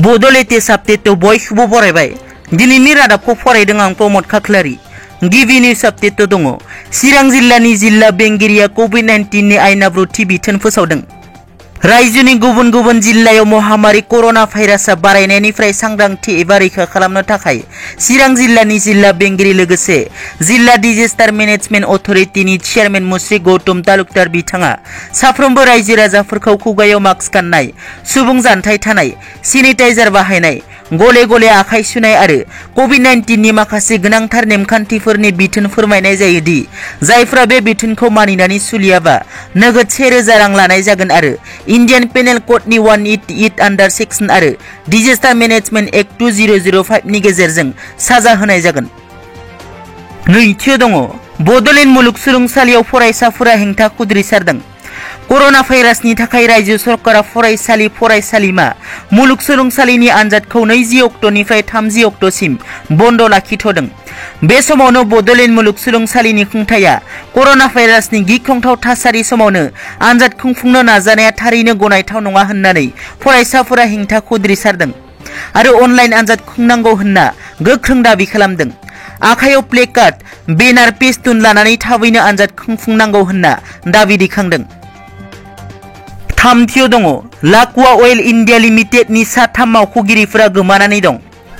बड'लेटेस्ट आपडेटआव बयखौबो बरायबाय। दिनैनि रादाबखौ फरायदों आं प्रमद खाख्लारि। गिबि निउज आपडेटआव दङ। चिरां जिल्लानि जिल्ला बेंगिरिया कभिड-19 नि आयनाब्रुथि बिथोन फोसावदों। रायजोनि गुबुन गुबुन जिल्लायाव महामारी कर'ना भाइरासआ बारायनायनिफ्राय सांग्रांथि एबा रैखा खालामनो थाखाय चिरां जिल्लानि जिल्ला बेंगिरि लोगोसे जिल्ला डिजास्टार मेनेजमेन्ट अथ'रिटिनि चेयारमेन मुस्रि गौतम तालुकदार बिथाङा साफ्रोमबो रायजो राजाफोरखौ खुगायाव मास्क गाननाय, सुबुं जानथाय थानाय, सेनिटाइजार बाहायनाय, गले गले आखाइ सुनाय आरो कभिड-19 नि माखासे गोनांथार नेमखान्थिफोरनि बिथोन फोरमायनाय जायो दि जायफ्रा बे बिथोनखौ मानिनानै सोलियाबा नोगोद 1000 रां लानाय जागोन आरो इन्डियान पेनेल क'डनि 188 आन्डार सेक्सन आरो डिजास्टार मेनेजमेन्ट एक्ट 2005 नि गेजेरजों साजा होनाय जागोन। नैथियाव दङ। बड'लेण्ड मुलुगसोलोंसालियाव फरायसाफोरा हेंथा खुद्रिसारदों। कर'ना भाइरासनि थाखाय रायजो सरकारा फरायसालि फरायसालिमा मुलुगसोलोंसालिनि आनजादखौ 20 अक्ट'निफ्राय 30 अक्ट'सिम बन्द' लाखिथ'दों। बे समावनो बड'लेण्ड मुलुगसोलोंसालिनि खुंथाया कर'ना भाइरासनि गिख्रंथाव थासारि समावनो आनजाद खुंफुंनो नाजानाया थारैनो गनायथाव नङा होननानै फरायसाफोरा हेंथा खुद्रिसारदों आरो अनलाइन आनजाद खुंनांगौ होनना गोख्रों दाबि खालामदों। आखायाव प्लेकार्ड, बेनार, पेस्टुन लानानै थाबैनो आनजाद खुंफुंनांगौ होनना दाबि दैखांदों। थामथियाव दङ। लाकुवा अइल इन्डिया लिमिटेडनि सा3 मावख'गिरिफोरा गोमानानै दं।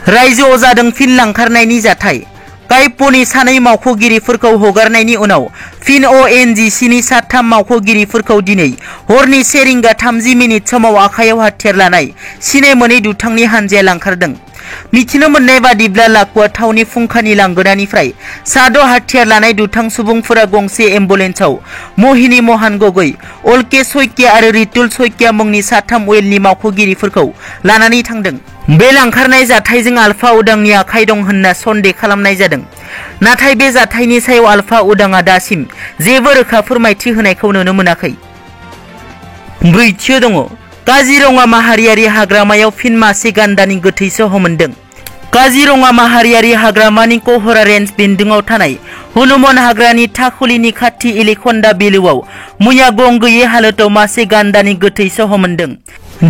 रायजोआव जादों फिन लांखारनायनि जाथाय। काइप'नि 2 मावख'गिरिफोरखौ हगारनायनि उनाव फिन ONGCनि सा3 मावख'गिरिफोरखौ दिनै हरनि 1:30 समाव आखायाव हाथियार लानाय सिनाय मोनै दुथांनि हानजाया लांखारदों। मिथिनो मोननाय बादिब्ला लाकुवा थावनि फुंखानि लांगोनानिफ्राय 6 हाथियार लानाय दुथां सुबुंफोरा गंसे एम्बुलेन्सआव महिनी म'हान गगৈ, अलके शइकिया आरो रितुल शइकिया मुंनि सा3 अइलनि मावख'गिरिफोरखौ लानानै थांदों। बे लांखारनाय जाथायजों आलफा उदांनि आखाइ दं होनना सन्देह खालामनाय जादों। नाथाय बे जाथायनि सायाव आलफा उदांआ दासिम जेबो रोखा फोरमायथि होनायखौ नुनो मोनाखै। ब्रैथियाव दङ। काजिरङा माहारियारि हाग्रामायाव फिन मासे गान्दानि गोथै सह मोनदों। काजिरङा माहारियारि हाग्रामानि कहरा रेन्ज बेन्दोंआव थानाय हनुमान हाग्रानि थाखुलिनि खाथि एलिखन्दा बिलोआव मैया गं गैयै हालोदाव मासे गान्दानि गोथै सह मोनदों।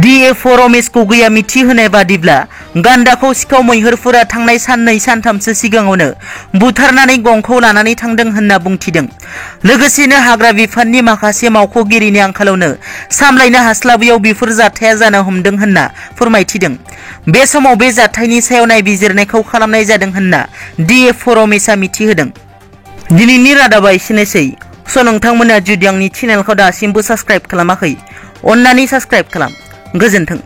DFO रमेश गगैया मिथिहोनाय बादिब्ला गान्दाखौ सिखाव मैहुरफोरा थांनाय 2-3 सिगाङावनो बुथारनानै गंखौ लानानै थांदों होनना बुंथिदों। लोगोसेनो हाग्रा बिफाननि माखासे मावख'गिरिनि आंखालावनो सामलायनो हास्लाबैयाव बेफोर जाथाया जानो हमदों होनना फोरमायथिदों। बे समाव बे जाथायनि सायाव नायबिजिरनायखौ खालामनाय जादों होनना DFO रमेशआ मिथिहोदों। दिनैनि रादाबा एसेनोसै। नोंथांमोना जुदि आंनि चेनेलखौ दासिमबो साबस्क्राइब खालामाखै, अन्नानै साबस्क्राइब खालाम। गोजोन्थों।